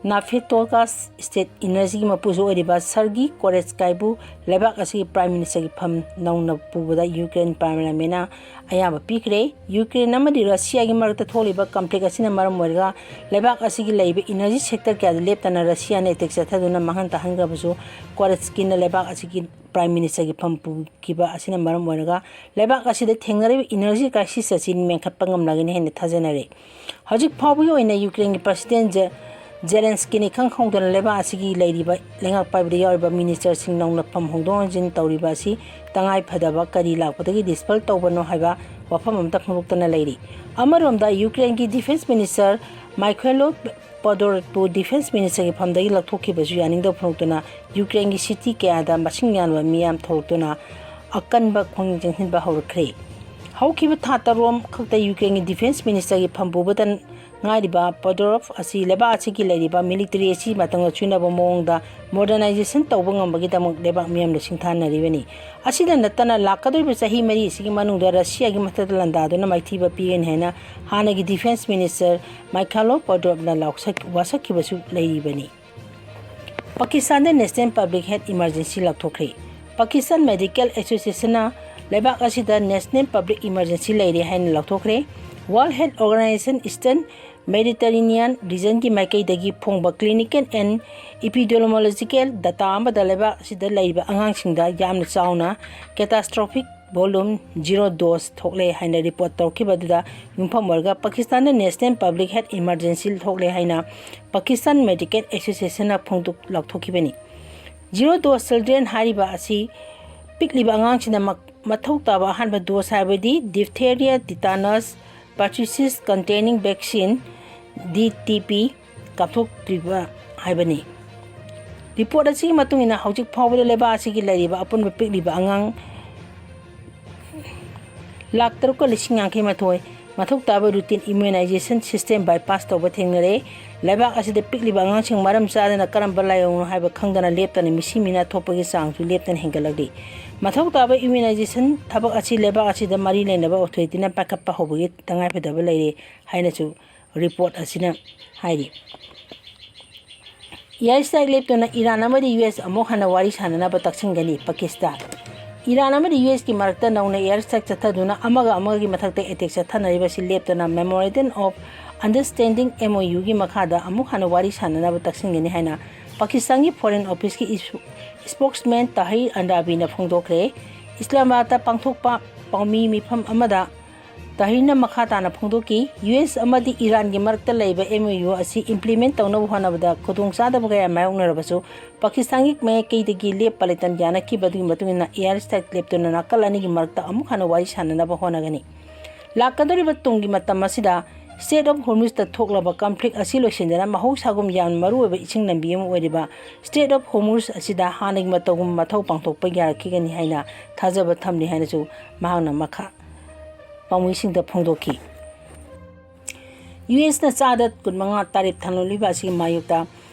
ꯅꯥꯐꯦꯇꯣꯒꯥꯁ ꯁ꯭ꯇꯦꯠ ꯏꯅꯔꯖꯤꯒꯤ ꯃꯄꯨꯁꯨ ꯑꯣꯏꯔꯤꯕ ꯁꯔꯒꯤ ꯀꯣꯔꯦꯠꯁꯀꯥꯏꯕꯨ ꯂꯩꯕꯥꯛ ꯑꯁꯤꯒꯤ ꯄ꯭ꯔꯥꯏꯝ ꯃꯤꯅꯤꯁꯇꯔꯒꯤ ꯐꯝ ꯅꯧꯅ ꯄꯨꯕꯗ ꯌꯨꯀ꯭ꯔꯦꯟ ꯄꯥꯔꯂꯤꯌꯥꯃꯦꯟꯅ ꯑꯌꯥꯕ ꯄꯤꯈ꯭ꯔꯦ꯫ ꯌꯨꯀ꯭ꯔꯦꯟ ꯑꯃꯗꯤ ꯔꯁꯤꯌꯥꯒꯤ ꯃꯔꯛꯇ ꯊꯣꯛꯂꯤꯕ ꯀꯟꯐ꯭ꯂꯤꯛ ꯑꯁꯤꯅ ꯃꯔꯝ ꯑꯣꯏꯔꯒ ꯂꯩꯕꯥꯛ ꯑꯁꯤꯒꯤ ꯂꯩꯔꯤꯕ ꯏꯅꯔꯖꯤ ꯁꯦꯛꯇꯔ ꯀꯌꯥꯗ ꯂꯦꯞꯇꯅ ꯔꯁꯤꯌꯥꯅ ꯑꯦꯇꯦꯛ ꯆꯠꯊꯗꯨꯅ ꯃꯥꯡꯍꯟ ꯇꯥꯛꯍꯟꯈ꯭ꯔꯕꯁꯨ, ꯀꯣꯔꯦꯠꯁꯀꯤꯅ ꯂꯩꯕꯥꯛ ꯑꯁꯤꯒꯤ ꯄ꯭ꯔꯥꯏꯝ ꯃꯤꯅꯤꯁꯇꯔꯒꯤ ꯐꯝ ꯄꯨꯈꯤꯕ ꯑꯁꯤꯅ ꯃꯔꯝ ꯑꯣꯏꯔꯒ ꯂꯩꯕꯥꯛ ꯑꯁꯤꯗ ꯊꯦꯡꯅꯔꯤꯕ ꯏꯅꯔꯖꯤ ꯀ꯭ꯔꯥꯏꯁꯤꯁ ꯑꯁꯤ ꯃꯦꯟꯈꯠꯄ ꯉꯝꯂꯒꯅꯤ ꯍꯥꯏꯅ ꯊꯥꯖꯅꯔꯤ꯫ ꯍꯧꯖꯤꯛ ꯐꯥꯎꯕꯒꯤ ꯑꯣꯏꯅ ꯌꯨꯀ꯭ꯔꯦꯟꯒꯤ ꯄ꯭ꯔꯁꯤꯗꯦꯟ ꯖꯦ-, ꯖꯦꯂꯦꯟꯁꯀꯤꯅ ꯏꯈꯪ ꯈꯪꯍꯧꯗꯅ ꯂꯩꯕꯥꯛ ꯑꯁꯤꯒꯤ ꯂꯩꯔꯤꯕ ꯂꯩꯉꯥꯛ ꯄꯥꯏꯕꯗ ꯌꯥꯎꯔꯤꯕ ꯃꯤꯅꯤꯁꯇꯔꯁꯤꯡ ꯅꯧꯅ ꯐꯝ ꯍꯣꯡꯗꯣꯛ ꯍꯣꯡꯖꯤꯟ ꯇꯧꯔꯤꯕ ꯑꯁꯤ ꯇꯉꯥꯏ ꯐꯗꯕ ꯀꯔꯤ ꯂꯥꯛꯄꯗꯒꯤ ꯗꯤꯁꯄꯦꯜ ꯇꯧꯕꯅꯣ ꯍꯥꯏꯕ ꯋꯥꯐꯝ ꯑꯃꯇ ꯐꯣꯡꯗꯣꯛꯇꯅ ꯂꯩꯔꯤ꯫ ꯑꯃꯔꯣꯝꯗ ꯌꯨꯀ꯭ꯔꯦꯟꯒꯤ ꯗꯤꯐꯦꯟꯁ ꯃꯤꯅꯤꯁꯇꯔ ꯃꯥꯏꯈꯦꯂꯣ ꯄꯣꯗꯣꯔꯣꯠꯄꯨ ꯗꯤꯐꯦꯟꯁ ꯃꯤꯅꯤꯁꯇꯔꯒꯤ ꯐꯝꯗꯒꯤ ꯂꯧꯊꯣꯛꯈꯤꯕꯁꯨ ꯌꯥꯅꯤꯡꯗꯕ ꯐꯣꯡꯗꯣꯛꯇꯨꯅ ꯌꯨꯀ꯭ꯔꯦꯟꯒꯤ ꯁꯤꯇꯤ ꯀꯌꯥꯗ ꯃꯁꯤꯡ ꯌꯥꯝꯂꯕ ꯃꯤꯌꯥꯝ ꯊꯣꯛꯇꯨꯅ ꯑꯀꯟꯕ ꯈꯣꯡꯖꯪ ꯆꯪꯁꯤꯟꯕ ꯍꯧꯔꯛꯈ꯭ꯔꯦ꯫ ꯍꯧꯈꯤꯕ ꯊꯥ ꯇꯔꯨꯛ ꯈꯛꯇ ꯌꯨꯀ꯭ꯔꯦꯟꯒꯤ ꯗꯤꯐꯦꯟꯁ ꯃꯤꯅꯤꯁꯇꯔꯒꯤ ꯐꯝ ꯄꯨꯕꯗ ꯉꯥꯏꯔꯤꯕ ꯄꯣꯗꯣꯔꯣꯞ ꯑꯁꯤ ꯂꯩꯕꯥꯛ ꯑꯁꯤꯒꯤ ꯂꯩꯔꯤꯕ ꯃꯤꯂꯤꯇꯔꯤ ꯑꯁꯤ ꯃꯇꯝꯒ ꯆꯨꯅꯕ ꯃꯑꯣꯡꯗ ꯃꯣꯗꯔꯅꯥꯏꯖꯦꯁꯟ ꯇꯧꯕ ꯉꯝꯕꯒꯤꯗꯃꯛ ꯂꯩꯕꯥꯛ ꯃꯤꯌꯥꯝꯅ ꯁꯤꯡꯊꯥꯅꯔꯤꯕꯅꯤ꯫ ꯑꯁꯤꯗ ꯅꯠꯇꯅ ꯂꯥꯛꯀꯗꯧꯔꯤꯕ ꯆꯍꯤ ꯃꯔꯤ ꯑꯁꯤꯒꯤ ꯃꯅꯨꯡꯗ ꯔꯁꯤꯌꯥꯒꯤ ꯃꯊꯛꯇ ꯂꯥꯟꯗꯥꯗꯨꯅ ꯃꯥꯏꯊꯤꯕ ꯄꯤꯒꯅꯤ ꯍꯥꯏꯅ ꯍꯥꯟꯅꯒꯤ ꯗꯤꯐꯦꯟꯁ ꯃꯤꯅꯤꯁꯇꯔ ꯃꯥꯏꯈꯥꯂꯣ ꯄꯣꯗꯣꯔꯣꯞꯅ ꯂꯥꯎꯁꯛ-, ꯋꯥꯁꯛꯈꯤꯕꯁꯨ ꯂꯩꯔꯤꯕꯅꯤ꯫ ꯄꯥꯀꯤꯁꯇꯥꯟꯗ ꯅꯦꯁꯅꯦꯜ ꯄꯕ꯭ꯂꯤꯛ ꯍꯦꯜꯊ ꯏꯃꯥꯔꯖꯦꯟꯁꯤ ꯂꯥꯎꯊꯣꯛꯈ꯭ꯔꯦ꯫ ꯄꯥꯀꯤꯁꯇꯥꯟ ꯃꯦꯗꯤꯀꯦꯜ ꯑꯦꯁꯣꯁꯤꯌꯦꯁꯟꯅ ꯂꯩꯕꯥꯛ ꯑꯁꯤꯗ ꯅꯦꯁꯅꯦꯜ ꯄꯕ꯭ꯂꯤꯛ ꯏꯃꯥꯔꯖꯦꯟꯁꯤ ꯂꯩꯔꯦ ꯍꯥꯏꯅ ꯂꯥꯎꯊꯣꯛꯈ꯭ꯔꯦ꯫ World health organization eastern Mediterranean ꯔꯤꯖꯟꯒꯤ ꯃꯥꯏꯀꯩꯗꯒꯤ ꯐꯣꯡꯕ clinical and epidemiological data ꯑꯃꯗ ꯂꯩꯕꯥꯛ ꯑꯁꯤꯗ ꯂꯩꯔꯤꯕ ꯑꯉꯥꯡꯁꯤꯡꯗ ꯌꯥꯝꯅ ꯆꯥꯎꯅ catastrophic volume zero dose ꯊꯣꯛꯂꯦ ꯍꯥꯏꯅ ꯔꯤꯄꯣꯔꯠ ꯇꯧꯔꯛꯈꯤꯕ ꯑꯗꯨꯗ ꯌꯨꯝꯐꯝ ꯑꯣꯏꯔꯒ ꯄꯥꯀꯤꯁꯇꯥꯟꯗ ꯅꯦꯁꯅꯦꯜ ꯄꯕ꯭ꯂꯤꯛ ꯍꯦꯜꯊ ꯏꯃꯥꯔꯖꯦꯟꯁꯤ ꯊꯣꯛꯂꯦ ꯍꯥꯏꯅ ꯄꯥꯀꯤꯁꯇꯥꯟ ꯃꯦꯗꯤꯀꯦꯜ ꯑꯦꯁꯣꯁꯤꯌꯦꯁꯟꯅ ꯐꯣꯡꯗꯣꯛ ꯂꯥꯎꯊꯣꯛꯈꯤꯕꯅꯤ꯫ Zero dose children ꯍꯥꯏꯔꯤꯕ ꯑꯁꯤ ꯄꯤꯛꯂꯤꯕ ꯑꯉꯥꯡꯁꯤꯡꯅ ꯃꯛ-, ꯃꯊꯧ ꯇꯥꯕ ꯑꯍꯥꯟꯕ ꯗꯣꯁ ꯍꯥꯏꯕꯗꯤ diphtheria, tetanus, pertussis containing vaccine, D T P, ꯀꯥꯞꯊꯣꯛꯇ꯭ꯔꯤꯕ ꯍꯥꯏꯕꯅꯤ꯫ ꯔꯤꯄꯣꯔꯠ ꯑꯁꯤꯒꯤ ꯃꯇꯨꯡ ꯏꯟꯅ ꯍꯧꯖꯤꯛ ꯐꯥꯎꯕꯗ ꯂꯩꯕꯥꯛ ꯑꯁꯤꯒꯤ ꯂꯩꯔꯤꯕ ꯑꯄꯨꯟꯕ ꯄꯤꯛꯂꯤꯕ ꯑꯉꯥꯡ ꯂꯥꯈ ꯇꯔꯨꯛꯀ ꯂꯤꯁꯤꯡ ꯌꯥꯡꯈꯩ ꯃꯥꯊꯣꯏ ꯃꯊꯧ ꯇꯥꯕ routine immunization system bypass ꯇꯧꯕ ꯊꯦꯡꯅꯔꯦ꯫ ꯂꯩꯕꯥꯛ ꯑꯁꯤꯗ ꯄꯤꯛꯂꯤꯕ ꯑꯉꯥꯡꯁꯤꯡ ꯃꯔꯝ ꯆꯥꯗꯅ ꯀꯔꯝꯕ ꯂꯥꯏꯑꯣꯡꯅꯣ ꯍꯥꯏꯕ ꯈꯪꯗꯅ ꯂꯦꯞꯇꯅ ꯃꯤꯁꯤ ꯃꯤꯅꯥ ꯊꯣꯛꯄꯒꯤ ꯆꯥꯡꯁꯨ ꯂꯦꯞꯇꯅ ꯍꯦꯟꯒꯠꯂꯛꯂꯤ꯫ ꯃꯊꯧ ꯇꯥꯕ immunization ꯊꯕꯛ ꯑꯁꯤ ꯂꯩꯕꯥꯛ ꯑꯁꯤꯗ ꯃꯔꯤ ꯂꯩꯅꯕ ꯑꯣꯊꯣꯔꯤꯇꯤꯅ ꯄꯥꯏꯈꯠꯄ ꯍꯧꯕꯒꯤ ꯇꯉꯥꯏꯐꯗꯕ ꯂꯩꯔꯦ ꯍꯥꯏꯅꯁꯨ ꯔꯤꯄꯣꯔꯠ ꯑꯁꯤꯅ ꯍꯥꯏꯔꯤ꯫ Air strike ꯂꯦꯞꯇꯨꯅ ꯏꯔꯥꯟ ꯑꯃꯗꯤ ꯌꯨ ꯑꯦꯁ ꯑꯃꯨꯛ ꯍꯟꯅ ꯋꯥꯔꯤ ꯁꯥꯟꯅꯅꯕ ꯇꯛꯁꯤꯟꯒꯅꯤ꯫ ꯄꯥꯀꯤꯁꯇꯥꯟ꯫ ꯏꯔꯥꯟ ꯑꯃꯗꯤ ꯌꯨ ꯑꯦꯁꯀꯤ ꯃꯔꯛꯇ ꯅꯧꯅ air strike ꯆꯠꯊꯗꯨꯅ ꯑꯃꯒ ꯑꯃꯒꯤ ꯃꯊꯛꯇ attack ꯆꯠꯊꯅꯔꯤꯕꯁꯤ ꯂꯦꯞꯇꯅ Memorandum of Understanding, M O U, ꯒꯤ ꯃꯈꯥꯗ ꯑꯃꯨꯛ ꯍꯟꯅ ꯋꯥꯔꯤ ꯁꯥꯟꯅꯅꯕ ꯇꯛꯁꯤꯟꯒꯅꯤ ꯍꯥꯏꯅ ꯄꯥꯀꯤꯁꯇꯥꯟꯒꯤ Foreign Office ꯀꯤ spokesman ꯇꯥꯍꯤꯔ ꯑꯟꯗꯥꯕꯤꯅ ꯐꯣꯡꯗꯣꯛꯈ꯭ꯔꯦ꯫ ꯏꯁꯂꯥꯃꯥꯕꯥꯗꯇ ꯄꯥꯡꯊꯣꯛꯄ ꯄꯥꯎꯃꯤ ꯃꯤꯐꯝ ꯑꯃꯗ ꯇꯥꯍꯤꯔꯅ ꯃꯈꯥ ꯇꯥꯅ ꯐꯣꯡꯗꯣꯛꯈꯤ, ꯌꯨ ꯑꯦꯁ ꯑꯃꯗꯤ ꯏꯔꯥꯟꯒꯤ ꯃꯔꯛꯇ ꯂꯩꯕ M O U ꯑꯁꯤ implement ꯇꯧꯅꯕ ꯍꯣꯠꯅꯕꯗ ꯈꯨꯗꯣꯡꯆꯥꯗꯕ ꯀꯌꯥ ꯃꯥꯌꯣꯛꯅꯔꯕꯁꯨ, ꯄꯥꯀꯤꯁꯇꯥꯟꯒꯤ ꯃꯥꯏꯀꯩꯗꯒꯤ ꯂꯦꯞꯄ ꯂꯩꯇꯅ ꯌꯥꯅꯈꯤꯕꯗꯨꯒꯤ ꯃꯇꯨꯡ ꯏꯟꯅ air strike ꯂꯦꯞꯇꯨꯅ ꯅꯥꯀꯜ ꯑꯅꯤꯒꯤ ꯃꯔꯛꯇ ꯑꯃꯨꯛ ꯍꯟꯅ ꯋꯥꯔꯤ ꯁꯥꯟꯅꯅꯕ ꯍꯣꯠꯅꯒꯅꯤ꯫ ꯂꯥꯛꯀꯗꯧꯔꯤꯕ ꯇꯨꯡꯒꯤ ꯃꯇꯝ ꯑꯁꯤꯗ Strait of Hormuz ꯇ ꯊꯣꯛꯂꯕ conflict ꯑꯁꯤ ꯂꯣꯏꯁꯤꯟꯗꯅ ꯃꯍꯧꯁꯥꯒꯨꯝ ꯌꯥꯝꯅ ꯃꯔꯨꯑꯣꯏꯕ ꯏꯁꯤꯡ ꯂꯝꯕꯤ ꯑꯃ ꯑꯣꯏꯔꯤꯕ Strait of Hormuz ꯑꯁꯤꯗ ꯍꯥꯟꯅꯒꯤ ꯃꯇꯧꯒꯨꯝ ꯃꯊꯧ ꯄꯥꯡꯊꯣꯛꯄ ꯌꯥꯔꯛꯈꯤꯒꯅꯤ ꯍꯥꯏꯅ ꯊꯥꯖꯕ ꯊꯝꯂꯤ ꯍꯥꯏꯅꯁꯨ ꯃꯍꯥꯛꯅ ꯃꯈꯥ ꯄꯥꯎꯃꯤꯁꯤꯡꯗ ꯐꯣꯡꯗꯣꯛꯈꯤ꯫ ꯌꯨ ꯑꯦꯁꯅ ꯆꯥꯗ ꯀꯨꯟꯃꯉꯥ tariff ꯊꯥꯡꯂꯝꯂꯤꯕ ꯑꯁꯤꯒꯤ ꯃꯥꯌꯣꯛꯇ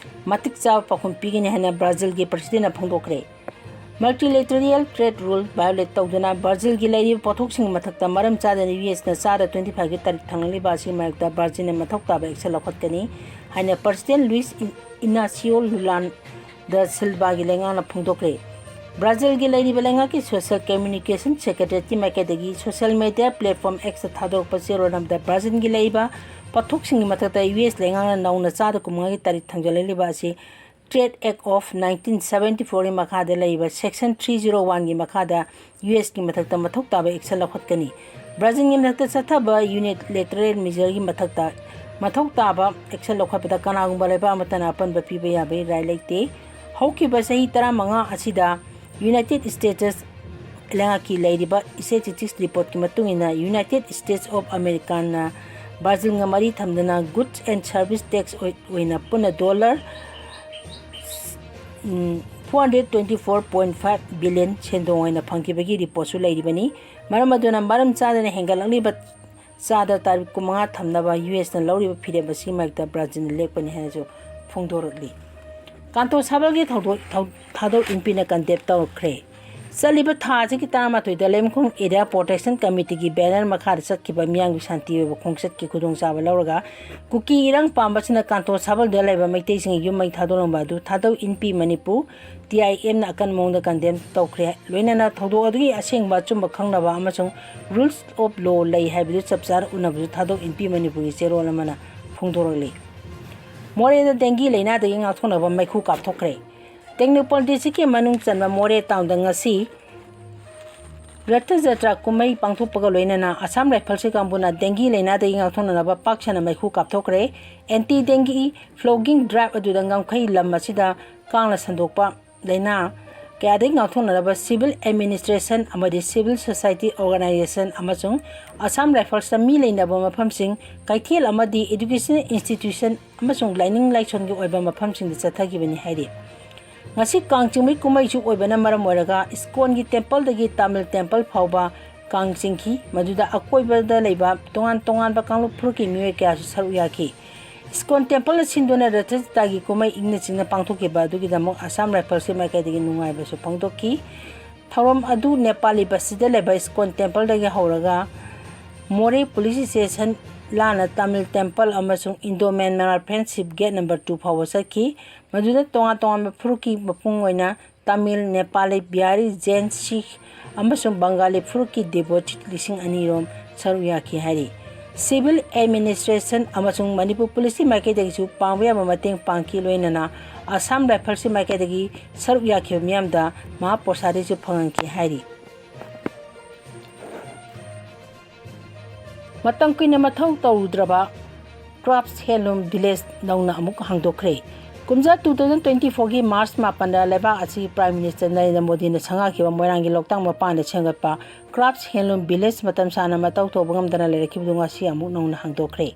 ꯃꯇꯤꯛ ꯆꯥꯕ ꯄꯥꯎꯈꯨꯝ ꯄꯤꯒꯅꯤ ꯍꯥꯏꯅ ꯕ꯭ꯔꯥꯖꯤꯜꯒꯤ president ꯅ ꯐꯣꯡꯗꯣꯛꯈ꯭ꯔꯦ꯫ Multilateral trade rule violate ꯇꯧꯗꯨꯅ ꯕ꯭ꯔꯥꯖꯤꯜꯒꯤ ꯂꯩꯔꯤꯕ ꯄꯣꯠꯊꯣꯛꯁꯤꯡꯒꯤ ꯃꯊꯛꯇ ꯃꯔꯝ ꯆꯥꯗꯅ ꯌꯨ ꯑꯦꯁꯅ ꯆꯥꯗ twenty five ꯀꯤ tariff ꯊꯥꯡꯂꯝꯂꯤꯕ ꯑꯁꯤꯒꯤ ꯃꯥꯌꯣꯛꯇ ꯕ꯭ꯔꯥꯖꯤꯜꯅ ꯃꯊꯧ ꯇꯥꯕ action ꯂꯧꯈꯠꯀꯅꯤ ꯍꯥꯏꯅ president Luis ꯏꯅꯥꯁꯤꯌꯣ ꯂꯨꯂꯥ ꯗ ꯁꯤꯜꯚꯥꯒꯤ ꯂꯩꯉꯥꯛꯅ ꯐꯣꯡꯗꯣꯛꯈ꯭ꯔꯦ꯫ ꯕ꯭ꯔꯥꯖꯤꯜꯒꯤ ꯂꯩꯔꯤꯕ ꯂꯩꯉꯥꯛꯀꯤ social communication secretariat ꯀꯤ ꯃꯥꯏꯀꯩꯗꯒꯤ social media platform X ꯇ ꯊꯥꯗꯣꯔꯛꯄ ꯆꯦꯔꯣꯜ ꯑꯃꯗ ꯕ꯭ꯔꯥꯖꯤꯜꯒꯤ ꯂꯩꯔꯤꯕ ꯄꯣꯠꯊꯣꯛꯁꯤꯡꯒꯤ ꯃꯊꯛꯇ ꯌꯨ ꯑꯦꯁ ꯂꯩꯉꯥꯛꯅ ꯅꯧꯅ ꯆꯥꯗ ꯀꯨꯟꯃꯉꯥꯒꯤ tariff ꯊꯥꯡꯖꯜꯂꯛꯂꯤꯕ ꯑꯁꯤ Trade Act of nineteen seventy four ꯒꯤ ꯃꯈꯥꯗ ꯂꯩꯔꯤꯕ section three zero one ꯒꯤ ꯃꯈꯥꯗ ꯌꯨ ꯑꯦꯁ ꯀꯤ ꯃꯊꯛꯇ ꯃꯊꯧ ꯇꯥꯕ action ꯂꯧꯈꯠꯀꯅꯤ꯫ ꯕ꯭ꯔꯥꯖꯤꯜꯒꯤ ꯃꯊꯛꯇ ꯆꯠꯊꯕ unilateral measure ꯒꯤ ꯃꯊꯛꯇ ꯃꯊꯧ ꯇꯥꯕ action ꯂꯧꯈꯠꯄꯗ ꯀꯅꯥꯒꯨꯝꯕ ꯂꯩꯕꯥꯛ ꯑꯃꯠꯇꯅ ꯑꯄꯟꯕ ꯄꯤꯕ ꯌꯥꯕꯒꯤ right ꯂꯩꯇꯦ꯫ ꯍꯧꯈꯤꯕ ꯆꯍꯤ ꯇꯔꯥꯃꯉꯥ ꯑꯁꯤꯗ United States ꯂꯩꯉꯥꯛꯀꯤ ꯂꯩꯔꯤꯕ statistics report ꯀꯤ ꯃꯇꯨꯡ ꯏꯟꯅ United States of America ꯅ ꯕ꯭ꯔꯥꯖꯤꯜꯒ ꯃꯔꯤ ꯊꯝꯗꯨꯅ goods and service tax ꯑꯣꯏ-, ꯑꯣꯏꯅ ꯄꯨꯟꯅ dollar, ꯎꯝ, four hundred twenty four point five billion ꯁꯦꯟꯗꯣꯡ ꯑꯣꯏꯅ ꯐꯪꯈꯤꯕꯒꯤ report ꯁꯨ ꯂꯩꯔꯤꯕꯅꯤ꯫ ꯃꯔꯝ ꯑꯗꯨꯅ ꯃꯔꯝ ꯆꯥꯗꯅ ꯍꯦꯟꯒꯠꯂꯛꯂꯤꯕ ꯆꯥꯗ ꯇꯥꯔꯤꯛ ꯀꯨꯟꯃꯉꯥ ꯊꯝꯅꯕ ꯌꯨ ꯑꯦꯁꯅ ꯂꯧꯔꯤꯕ ꯐꯤꯔꯦꯞ ꯑꯁꯤꯒꯤ ꯃꯥꯌꯣꯛꯇ ꯕ꯭ꯔꯥꯖꯤꯜꯅ ꯂꯦꯞꯀꯅꯤ ꯍꯥꯏꯅꯁꯨ ꯐꯣꯡꯗꯣꯔꯛꯂꯤ꯫ ꯀꯥꯟꯇꯣ ꯁꯥꯕꯜꯒꯤ ꯊꯧꯗꯣꯛ-, ꯊꯧ-, ꯊꯥꯗꯣꯛ ꯏꯟꯄꯤꯅ condemn ꯇꯧꯈ꯭ꯔꯦ꯫ ꯆꯠꯂꯤꯕ ꯊꯥ ꯑꯁꯤꯒꯤ ꯇꯔꯥꯃꯥꯊꯣꯏꯗ ꯂꯩꯃꯈꯣꯡ ꯑꯦꯔꯤꯌꯥ ꯄ꯭ꯔꯣꯇꯦꯛꯁꯟ ꯀꯃꯤꯇꯤꯒꯤ ꯕꯦꯅꯔ ꯃꯈꯥꯗ ꯆꯠꯈꯤꯕ ꯃꯤꯌꯥꯝꯒꯤ ꯁꯥꯟꯇꯤ ꯑꯣꯏꯕ ꯈꯣꯡꯆꯠꯀꯤ ꯈꯨꯗꯣꯡꯆꯥꯕ ꯂꯧꯔꯒ ꯀꯨꯀꯤ ꯏꯔꯥꯡ ꯄꯥꯝꯕꯁꯤꯡꯅ ꯀꯥꯟꯇꯣ ꯁꯥꯕꯜꯗ ꯂꯩꯕ ꯃꯩꯇꯩꯁꯤꯡꯒꯤ ꯌꯨꯝ ꯃꯩ ꯊꯥꯗꯣꯛꯂꯝꯕ ꯑꯗꯨ ꯊꯥꯗꯧ ꯏꯟꯄꯤ ꯃꯅꯤꯄꯨꯔ, ꯇꯤ ꯑꯥꯏ ꯑꯦꯝꯅ ꯑꯀꯟꯕ ꯃꯑꯣꯡꯗ ꯀꯟꯗꯦꯝ ꯇꯧꯈ꯭ꯔꯦ꯫ ꯂꯣꯏꯅꯅ ꯊꯧꯗꯣꯛ ꯑꯗꯨꯒꯤ ꯑꯁꯦꯡꯕ ꯑꯆꯨꯝꯕ ꯈꯪꯅꯕ ꯑꯃꯁꯨꯡ ꯔꯨꯜꯁ ꯑꯣꯐ ꯂꯣ ꯂꯩ ꯍꯥꯏꯕꯗꯨ ꯆꯞ ꯆꯥꯅ ꯎꯅꯕꯁꯨ ꯊꯥꯗꯧ ꯏꯟꯄꯤ ꯃꯅꯤꯄꯨꯔꯒꯤ ꯆꯦꯔꯣꯜ ꯑꯃꯅ ꯐꯣꯡꯗꯣꯔꯛꯂꯤ꯫ ꯃꯣꯔꯦꯗ ꯗꯦꯡꯒꯤ ꯂꯥꯏꯅꯥꯗꯒꯤ ꯉꯥꯛꯊꯣꯛꯅꯕ ꯃꯩꯈꯨ ꯀꯥꯞꯊꯣꯛꯈ꯭ꯔꯦ꯫ ꯇꯦꯡꯅꯧꯄꯜ ꯗꯤꯁꯇ꯭ꯔꯤꯛꯀꯤ ꯃꯅꯨꯡ ꯆꯟꯕ ꯃꯣꯔꯦ ꯇꯥꯎꯟꯗ ꯉꯁꯤ ꯔꯊ ꯖꯇ꯭ꯔꯥ ꯀꯨꯝꯍꯩ ꯄꯥꯡꯊꯣꯛꯄꯒ ꯂꯣꯏꯅꯅ ꯑꯁꯥꯝ ꯔꯥꯏꯐꯜꯁꯀꯤ ꯀꯥꯡꯕꯨꯅ ꯗꯦꯡꯒꯤ ꯂꯥꯏꯅꯥꯗꯒꯤ ꯉꯥꯛꯊꯣꯛꯅꯅꯕ ꯄꯥꯛ ꯁꯟꯅ ꯃꯩꯈꯨ ꯀꯥꯞꯊꯣꯛꯈ꯭ꯔꯦ꯫ ꯑꯦꯟꯇꯤ ꯗꯦꯡꯒꯤ ꯐ꯭ꯂꯣꯒꯤꯡ ꯗ꯭ꯔꯥꯏꯚ ꯑꯗꯨꯗ ꯉꯝꯈꯩ ꯂꯝ ꯑꯁꯤꯗ ꯀꯥꯡꯅ ꯁꯟꯗꯣꯛꯄ ꯂꯥꯏꯅꯥ ꯀꯌꯥꯗꯒꯤ ꯉꯥꯛꯊꯣꯛꯅꯅꯕ ꯁꯤꯚꯤꯜ ꯑꯦꯗꯃꯤꯅꯤꯁꯇ꯭ꯔꯦꯁꯟ ꯑꯃꯗꯤ ꯁꯤꯚꯤꯜ ꯁꯣꯁꯥꯏꯇꯤ ꯑꯣꯔꯒꯅꯥꯏꯖꯦꯁꯟ ꯑꯃꯁꯨꯡ ꯑꯁꯥꯝ ꯔꯥꯏꯐꯜꯁꯇ ꯃꯤ ꯂꯩꯅꯕ ꯃꯐꯝꯁꯤꯡ, ꯀꯩꯊꯦꯜ ꯑꯃꯗꯤ ꯏꯗꯨꯀꯦꯁꯅꯦꯜ ꯏꯟꯁꯇꯤꯇ꯭ꯌꯨꯁꯟ ꯑꯃꯁꯨꯡ ꯂꯥꯏꯅꯤꯡ ꯂꯥꯏꯁꯣꯟꯒꯤ ꯑꯣꯏꯕ ꯃꯐꯝꯁꯤꯡꯗ ꯆꯠꯊꯈꯤꯕꯅꯤ ꯍꯥꯏꯔꯤ꯫ ꯉꯁꯤ ꯀꯥꯡ ꯆꯤꯡꯕꯒꯤ ꯀꯨꯝꯍꯩꯁꯨ ꯑꯣꯏꯕꯅ ꯃꯔꯝ ꯑꯣꯏꯔꯒ ꯏꯁꯀꯣꯟꯒꯤ ꯇꯦꯝꯄꯜꯗꯒꯤ ꯇꯥꯃꯤꯜ ꯇꯦꯝꯄꯜ ꯐꯥꯎꯕ ꯀꯥꯡ ꯆꯤꯡꯈꯤ꯫ ꯃꯗꯨꯗ ꯑꯀꯣꯏꯕꯗ ꯂꯩꯕ ꯇꯣꯉꯥꯟ ꯇꯣꯉꯥꯟꯕ ꯀꯥꯡꯂꯨꯞ ꯐꯨꯔꯨꯞꯀꯤ ꯃꯤꯑꯣꯏ ꯀꯌꯥꯁꯨ ꯁꯔꯨꯛ ꯌꯥꯈꯤ꯫ ꯏꯁꯀꯣꯟ ꯇꯦꯝꯄꯜꯅ ꯁꯤꯟꯗꯨꯅ ꯔꯊ ꯖꯇ꯭ꯔꯥꯒꯤ ꯀꯨꯝꯍꯩ ꯏꯪꯅ ꯆꯤꯛꯅ ꯄꯥꯡꯊꯣꯛꯈꯤꯕ ꯑꯗꯨꯒꯤꯗꯃꯛ ꯑꯁꯥꯝ ꯔꯥꯏꯐꯜꯁꯀꯤ ꯃꯥꯏꯀꯩꯗꯒꯤ ꯅꯨꯡꯉꯥꯏꯕꯁꯨ ꯐꯣꯡꯗꯣꯛꯈꯤ꯫ ꯊꯧꯔꯝ ꯑꯗꯨ ꯅꯦꯄꯥꯂꯤ ꯕꯁꯇꯤꯗ ꯂꯩꯕ ꯏꯁꯀꯣꯟ ꯇꯦꯝꯄꯜꯗꯒꯤ ꯍꯧꯔꯒ ꯃꯣꯔꯦ ꯄꯨꯂꯤꯁ ꯁ꯭ꯇꯦꯁꯟ ꯂꯥꯟꯅ ꯇꯥꯃꯤꯜ ꯇꯦꯝꯄꯜ ꯑꯃꯁꯨꯡ Indo Myanmar friendship gate number two ꯐꯥꯎꯕ ꯆꯠꯈꯤ꯫ ꯃꯗꯨꯗ ꯇꯣꯉꯥꯟ ꯇꯣꯉꯥꯟꯕ ꯐꯨꯔꯨꯞꯀꯤ ꯃꯄꯨꯡ ꯑꯣꯏꯅ ꯇꯥꯃꯤꯜ, ꯅꯦꯄꯥꯂꯤ, ꯕꯤꯍꯥꯔꯤ, ꯖꯦꯟ, ꯁꯤꯈ ꯑꯃꯁꯨꯡ ꯕꯪꯒꯥꯂꯤ ꯐꯨꯔꯨꯞꯀꯤ ꯗꯤꯚꯣꯇꯤꯠ ꯂꯤꯁꯤꯡ ꯑꯅꯤ ꯔꯣꯝ ꯁꯔꯨꯛ ꯌꯥꯈꯤ ꯍꯥꯏꯔꯤ꯫ ꯁꯤꯚꯤꯜ ꯑꯦꯗꯃꯤꯅꯤꯁꯇ꯭ꯔꯦꯁꯟ ꯑꯃꯁꯨꯡ ꯃꯅꯤꯄꯨꯔ ꯄꯨꯂꯤꯁꯀꯤ ꯃꯥꯏꯀꯩꯗꯒꯤꯁꯨ ꯄꯥꯡꯕ ꯌꯥꯕ ꯃꯇꯦꯡ ꯄꯥꯡꯈꯤ꯫ ꯂꯣꯏꯅꯅ ꯑꯁꯥꯝ ꯔꯥꯏꯐꯜꯁꯀꯤ ꯃꯥꯏꯀꯩꯗꯒꯤ ꯁꯔꯨꯛ ꯌꯥꯈꯤꯕ ꯃꯤꯌꯥꯝꯗ ꯃꯍꯥ ꯄ꯭ꯔꯁꯥꯗꯤꯁꯨ ꯐꯪꯍꯟꯈꯤ ꯍꯥꯏꯔꯤ꯫ ꯃꯇꯝ ꯀꯨꯏꯅ ꯃꯊꯧ ꯇꯧꯔꯨꯗ꯭ꯔꯕ ꯀ꯭ꯔꯥꯐ ꯍꯦꯟꯂꯨꯝ ꯚꯤꯂꯦꯖ ꯅꯧꯅ ꯑꯃꯨꯛ ꯍꯥꯡꯗꯣꯛꯈ꯭ꯔꯦ꯫ ꯀꯨꯝꯖꯥ ꯇꯨ ꯊꯥꯎꯖꯟ ꯇ꯭ꯋꯦꯟꯇꯤ ꯐꯣꯔꯒꯤ ꯃꯥꯔꯆ ꯃꯥꯄꯟꯗ ꯂꯩꯕꯥꯛ ꯑꯁꯤꯒꯤ ꯄ꯭ꯔꯥꯏꯝ ꯃꯤꯅꯤꯁꯇꯔ ꯅꯔꯦꯟꯗ꯭ꯔ ꯃꯣꯗꯤꯅ ꯁꯪꯒꯥꯈꯤꯕ ꯃꯣꯏꯔꯥꯡꯒꯤ ꯂꯣꯛꯇꯥꯛ ꯃꯄꯥꯟꯗ ꯁꯦꯝꯒꯠꯄ Crafts Handloom Village ꯃꯇꯝ ꯁꯥꯡꯅ ꯃꯇꯧ ꯇꯧꯕ ꯉꯝꯗꯅ ꯂꯩꯔꯛꯈꯤꯕꯗꯨ ꯉꯁꯤ ꯑꯃꯨꯛ ꯅꯧꯅ ꯍꯥꯡꯗꯣꯛꯈ꯭ꯔꯦ꯫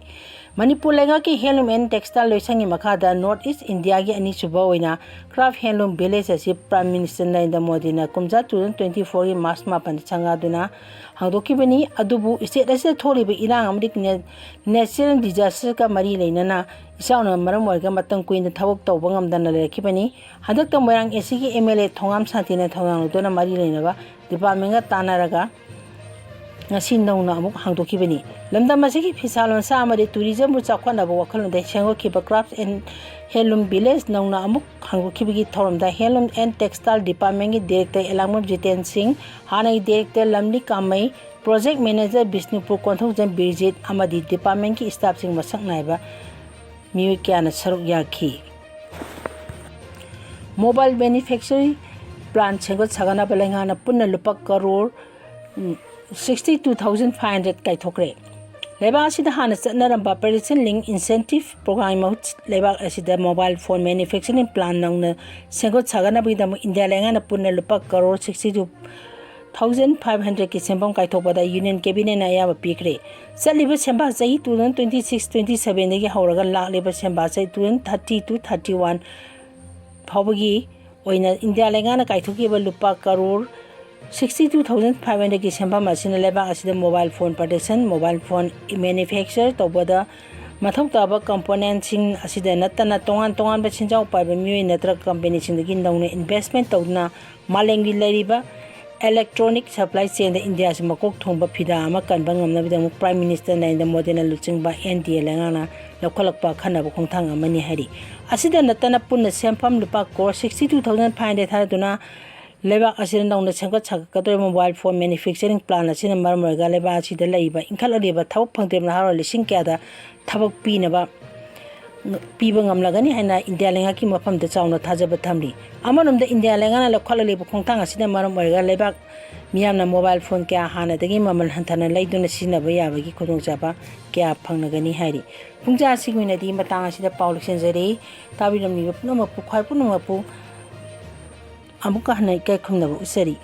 ꯃꯅꯤꯄꯨꯔ ꯂꯩꯉꯥꯛꯀꯤ Handloom and Textile ꯂꯣꯏꯁꯪꯒꯤ ꯃꯈꯥꯗ North East Indiaꯒꯤ ꯑꯅꯤꯁꯨꯕ ꯑꯣꯏꯅ Craft Handloom Village ꯑꯁꯤ Prime Minister ꯅꯔꯦꯟꯗ꯭ꯔ ꯃꯣꯗꯤꯅ ꯀꯨꯝꯖꯥ two thousand twenty fourꯒꯤ March ꯃꯥꯄꯟꯗ ꯁꯪꯒꯥꯗꯨꯅ ꯍꯥꯡꯗꯣꯛꯈꯤꯕꯅꯤ꯫ ꯑꯗꯨꯕꯨ state ꯑꯁꯤꯗ ꯊꯣꯛꯂꯤꯕ ꯏꯔꯥꯡ ꯑꯃꯗꯤ ꯅꯦ-, natural disasterꯒ ꯃꯔꯤ ꯂꯩꯅꯅ ꯏꯆꯥꯎꯅ ꯃꯔꯝ ꯑꯣꯏꯔꯒ ꯃꯇꯝ ꯀꯨꯏꯅ ꯊꯕꯛ ꯇꯧꯕ ꯉꯝꯗꯅ ꯂꯩꯔꯛꯈꯤꯕꯅꯤ꯫ ꯍꯟꯗꯛꯇ ꯃꯣꯏꯔꯥꯡ ACꯒꯤ MLA ꯊꯣꯉꯥꯝ ꯁꯥꯟꯇꯤꯅ ꯊꯧꯗꯥꯡ ꯂꯧꯗꯨꯅ ꯃꯔꯤ ꯂꯩꯅꯕ departmentꯒ ꯇꯥꯟꯅꯔꯒ ꯉꯁꯤ ꯅꯧꯅ ꯑꯃꯨꯛ ꯍꯥꯡꯗꯣꯛꯈꯤꯕꯅꯤ꯫ ꯂꯝꯗꯝ ꯑꯁꯤꯒꯤ ꯐꯤꯁꯥ ꯂꯣꯟꯁꯥ ꯑꯃꯗꯤ tourismꯕꯨ ꯆꯥꯎꯈꯠꯅꯕ ꯋꯥꯈꯜꯂꯣꯟꯗ ꯁꯦꯝꯒꯠꯈꯤꯕ Crafts and Handloom Village ꯅꯧꯅ ꯑꯃꯨꯛ ꯍꯥꯡꯗꯣꯛꯈꯤꯕꯒꯤ ꯊꯧꯔꯝꯗ Handloom and Textile departmentꯀꯤ director ꯑꯦꯂꯥꯡꯕꯝ ꯖꯤꯇꯦꯟ ꯁꯤꯡ, ꯍꯥꯟꯅꯒꯤ director ꯂꯝꯂꯤ ꯀꯥꯃꯩ, project manager Bishnupur Konthoujam ꯕꯤꯔꯖꯤꯠ ꯑꯃꯗꯤ departmentꯀꯤ staffꯁꯤꯡ ꯃꯁꯛ ꯅꯥꯏꯕ ꯃꯤꯑꯣꯏ ꯀꯌꯥꯅ ꯁꯔꯨꯛ ꯌꯥꯈꯤ꯫ Mobile manufacturing plant ꯁꯦꯝꯒꯠ ꯁꯥꯒꯠꯅꯕ ꯂꯩꯉꯥꯛꯅ ꯄꯨꯟꯅ ꯂꯨꯄꯥ ꯀꯔꯣꯔ, ꯎꯝ, sixty two thousand five hundred ꯀꯥꯏꯊꯣꯛꯈ꯭ꯔꯦ꯫ ꯂꯩꯕꯥꯛ ꯑꯁꯤꯗ ꯍꯥꯟꯅ ꯆꯠꯅꯔꯝꯕ Precision Link Incentive Programꯒꯤ ꯃꯍꯨꯠ ꯂꯩꯕꯥꯛ ꯑꯁꯤꯗ mobile phone manufacturing plant ꯅꯧꯅ ꯁꯦꯝꯒꯠ ꯁꯥꯒꯠꯅꯕꯒꯤꯗꯃꯛ ꯏꯟꯗꯤꯌꯥ ꯂꯩꯉꯥꯛꯅ ꯄꯨꯟꯅ ꯂꯨꯄꯥ crore sixty two thousand five hundredꯀꯤ ꯁꯦꯟꯐꯝ ꯀꯥꯏꯊꯣꯛꯄꯗ Union Cabinetꯅ ꯑꯌꯥꯕ ꯄꯤꯈ꯭ꯔꯦ꯫ ꯆꯠꯂꯤꯕ ꯁꯦꯟꯕꯥ ꯆꯍꯤ two thousand twenty six twenty sevenꯗꯒꯤ ꯍꯧꯔꯒ ꯂꯥꯛꯂꯤꯕ ꯁꯦꯟꯕꯥ ꯆꯍꯤ two thousand thirty to thirty one ꯐꯥꯎꯕꯒꯤ ꯑꯣꯏꯅ ꯏꯟꯗꯤꯌꯥ ꯂꯩꯉꯥꯛꯅ ꯀꯥꯏꯊꯣꯛꯈꯤꯕ ꯂꯨꯄꯥ crore sixty two thousand five hundredꯀꯤ ꯁꯦꯟꯐꯝ ꯑꯁꯤꯅ ꯂꯩꯕꯥꯛ ꯑꯁꯤꯗ mobile phone production, mobile phone manufacture ꯇꯧꯕꯗ ꯃꯊꯧ ꯇꯥꯕ componentꯁꯤꯡ ꯑꯁꯤꯗ ꯅꯠꯇꯅ ꯇꯣꯉꯥꯟ ꯇꯣꯉꯥꯟꯕ ꯁꯦꯟꯖꯥꯎ ꯄꯥꯏꯕ ꯃꯤꯑꯣꯏ ꯅꯠꯇ꯭ꯔꯒ companyꯁꯤꯡꯗꯒꯤ ꯅꯧꯅ investment ꯇꯧꯗꯨꯅ ꯃꯥꯂꯦꯝꯒꯤ ꯂꯩꯔꯤꯕ electronic supply chainꯗ ꯏꯟꯗꯤꯌꯥꯁꯤ ꯃꯀꯣꯛ ꯊꯣꯡꯕ ꯐꯤꯗꯥ ꯑꯃ ꯀꯟꯕ ꯉꯝꯅꯕꯒꯤꯗꯃꯛ Prime Minister ꯅꯔꯦꯟꯗ꯭ꯔ ꯃꯣꯗꯤꯅ ꯂꯨꯆꯤꯡꯕ NDA ꯂꯩꯉꯥꯛꯅ ꯂꯧꯈꯠꯂꯛꯄ ꯑꯈꯟꯅꯕ ꯈꯣꯡꯊꯥꯡ ꯑꯃꯅꯤ ꯍꯥꯏꯔꯤ꯫ ꯑꯁꯤꯗ ꯅꯠꯇꯅ ꯄꯨꯟꯅ ꯁꯦꯟꯐꯝ ꯂꯨꯄꯥ crore sixty two thousand five hundred ꯊꯥꯗꯗꯨꯅ ꯂꯩꯕꯥꯛ ꯑꯁꯤꯗ ꯅꯧꯅ ꯁꯦꯝꯒꯠ ꯁꯥꯒꯠꯀꯗꯧꯔꯤꯕ mobile phone manufacturing plant ꯑꯁꯤꯅ ꯃꯔꯝ ꯑꯣꯏꯔꯒ ꯂꯩꯕꯥꯛ ꯑꯁꯤꯗ ꯂꯩꯔꯤꯕ ꯏꯟꯈꯠꯂꯛꯂꯤꯕ ꯊꯕꯛ ꯐꯪꯗ꯭ꯔꯤꯕ ꯅꯍꯥꯔꯣꯜ ꯂꯤꯁꯤꯡ ꯀꯌꯥꯗ ꯊꯕꯛ ꯄꯤꯅꯕ ꯄꯤꯕ ꯉꯝꯂꯒꯅꯤ ꯍꯥꯏꯅ ꯏꯟꯗꯤꯌꯥ ꯂꯩꯉꯥꯛꯀꯤ ꯃꯐꯝꯗ ꯆꯥꯎꯅ ꯊꯥꯖꯕ ꯊꯝꯂꯤ꯫ ꯑꯃꯔꯣꯝꯗ ꯏꯟꯗꯤꯌꯥ ꯂꯩꯉꯥꯛꯅ ꯂꯧꯈꯠꯂꯛꯂꯤꯕ ꯈꯣꯡꯊꯥꯡ ꯑꯁꯤꯅ ꯃꯔꯝ ꯑꯣꯏꯔꯒ ꯂꯩꯕꯥꯛ ꯃꯤꯌꯥꯝꯅ mobile phone ꯀꯌꯥ ꯍꯥꯟꯅꯗꯒꯤ ꯃꯃꯜ ꯍꯟꯊꯅ ꯂꯩꯗꯨꯅ ꯁꯤꯖꯤꯟꯅꯕ ꯌꯥꯕꯒꯤ ꯈꯨꯗꯣꯡꯆꯥꯕ ꯀꯌꯥ ꯐꯪꯂꯒꯅꯤ ꯍꯥꯏꯔꯤ꯫ ꯄꯨꯡꯖꯥ ꯑꯁꯤꯒꯤ ꯑꯣꯏꯅꯗꯤ ꯃꯇꯥꯡ ꯑꯁꯤꯗ ꯄꯥꯎ ꯂꯣꯏꯁꯤꯟꯖꯔꯦ꯫ ꯇꯥꯕꯤꯔꯝꯂꯤꯕ ꯄꯨꯝꯅꯃꯛꯄꯨ, ꯈ꯭ꯋꯥꯏ ꯄꯨꯝꯅꯃꯛꯄꯨ ꯑꯃꯨꯛꯀ ꯍꯟꯅ ꯏꯀꯥꯏ ꯈꯨꯝꯅꯕ ꯎꯠꯆꯔꯤ꯫